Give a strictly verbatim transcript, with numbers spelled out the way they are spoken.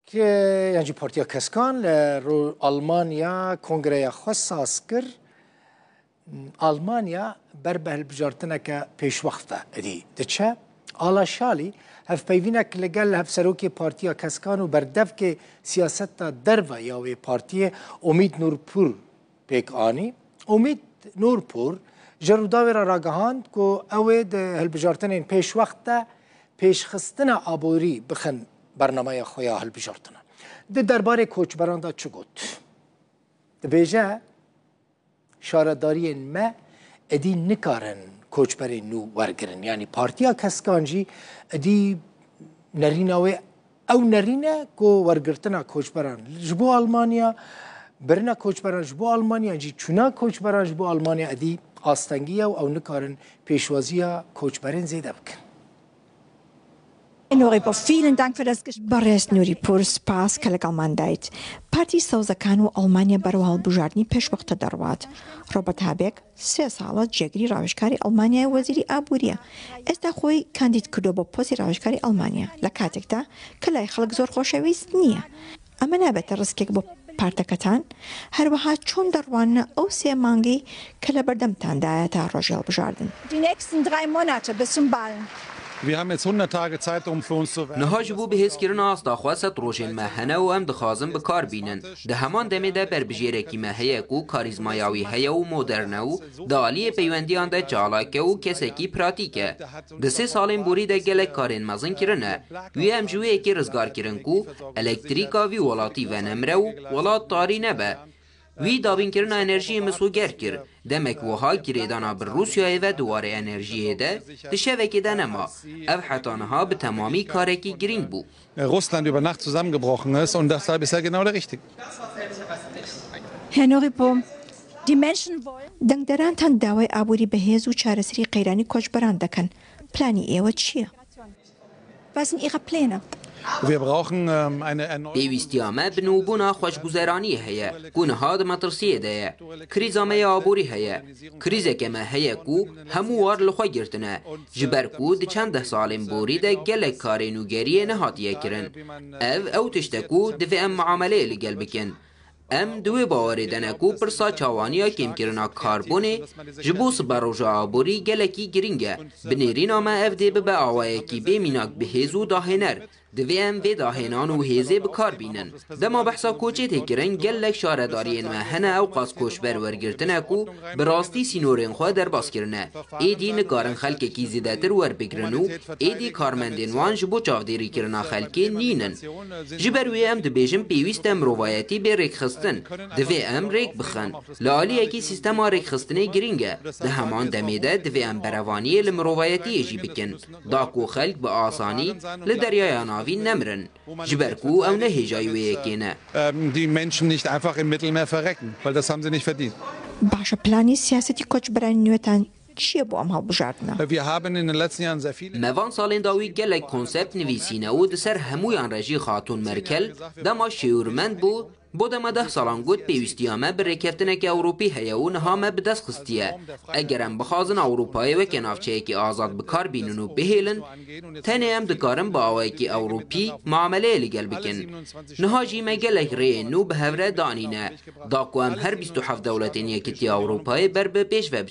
Ke yan jî Partiya Keskan li ro-, Almanya kongreya xwe saz kir. Almanya ber bi hilbijartineke pêşwext ve êdî diçe. Ala Şalî hevpeyvînek li gel hevserokê Partiya Keskan û berdevkê siyaseta derve ya wê partiyê Omîd Nûrpûr pêk anî. Omîd Nûrpûr ji Rûdawê re ragihand ku ew ê di hilbijartinên pêşwext de pêşxistina aborî bixin bernameya xwe ya hilbijartinan. Di derbarê koçberan de çi got? Dibêje, şaredariyên me êdî nikarin koçberên nû wergirin. Yanî Partiya Keskan jî êdî nerîna wê ew nerîn e ku wergirtina koçberan ji bo Almanya, birina koçberan ji bo Almanya, yan jî çûna koçberan ji bo Almanya êdî astengî ye û ew nikarin pêşwaziya koçberên zêde bikin. Nûrî Pûr, vielen Dank für das Gespräch. Berêz Nûrî Pûr, spas ke legelman dayît. Partî Sewzekano Almanya berwa hilbijardinî pêşwext de derwat. Robert Habeck sê sal e cêgirî rawêjkarê Almanyayê, wezîrî aborî ye. Êsta xwe kandîd kirdo bo postê rawêjkarê Almanya, li katek de ke lay xelk zor xoşewîst nîye. Ema nabete riskek bo parteketan? Her wiha çond derwanine ew sê mangî ke li berdemtan daye ta rojê hilbijardin? Die nächsten drei Monate bis zum Wahlen. Wir haben jetzt hundert Tage Zeit, um für uns zu wählen. Niha ji bo bihêzkirina asta xwe sed rojên me hene û em dixwazin bi kar bînin. Di heman demê de berbijêrekî me heye ku karîzmaya wî heye û modern e û di aliyê peywendiyan de çalak e û kesekî pratîk e. Di sê salên borî de gelek karên mezin kirine. Wî em ji wê yekê rizgar kirin ku elektrîka vî welatî venemire û welat tarî nebe. Wî dabînkirina enerjiyê misoger kir. Demek wiha girêdana bi Rûsyayê ve di warê enerjiyê de di şevekê de nema. Ev heta niha bi temamî karekî girîng bû. Russland über Nacht zusammengebrochen ist und deshalb ist er genau der Richtige. Herr Nûrî Pûr, die Menschen wollen. Dengderantan daway aborî bi hêz û çareserî qeyranî koçberan dikin. Planî êwe çi ye? Was sind Ihre Pläne? Wir brauchen, ähm, eine erneu- Pêwîstiya me bi nûbûna xweşguzeraniyê heye, ku niha di metirsiyê de ye. Krîza me ya aborî heye. Krîzeke me heye ku hemû war li xwe girtine. Ji ber ku di çend deh salên borî de gelek karê nûgeriyê nehatiye kirin. Ev ew tişt e ku divê em muameleyê li gel bikin. Em di wê bawerê de ne ku pirsa çawaniya kêmkirina karbonê ji bo siberoja aborî gelekî girîng e. Bi nêrîna me ev dê bibe awayekî bê mînak bi hêz û dahêner. Divê em vê dahênan û hêzê bi kar bînin. Dema behsa koçê tê kirin, gelek şaredariyên me hene ew qas koçber wergirtine ku bi rastî sînorên xwe derbas kirine. Êdî nikarin xelkekî zêdetir werbigrin û êdî karmendên wan ji bo çavdêrîkirina xelkê nînin. Ji ber wê em dibêjin pêwîst e mirovayetî bê rêkxistin. Divê em rêk bixin. Li aliyekî sîstema rêkxistinê girîng e. Di heman demê de divê em berevaniyê li mirovayetiyê jî bikin. Da ku xelk bi asanî li Deryaya Navîn nemirin. Ji ber ku ew ne hêjayî wê yekê ne. Ähm, die Menschen nicht einfach im Mittelmeer verrecken, weil das haben sie nicht verdient. Baş e, planî siyasetî koçberanî nû ye tan çi ye bo em hilbijardine? Wir haben in den letzten Jahren sehr viele Me van salên dawî gelek konsept nivîsîne û di ser hemûyan re jî Xatûn Merkel dema şêwirmend bû, bo dema deh salan got pêwîstiya me bi rêkeftineke Ewropî heye û niha me bi dest xistiye. Eger em bixwazin Ewropayê weke navçeyekî azad bi kar bînin û bihêlin, tenê em dikarin bi awayekî Ewropî muameleyê li gel bikin. Niha jî me gelek rêyên nû bi hev re danîne. Da ku em her bîst û heft dewletên Yekîtiya Ewropayê ber bi pêş ve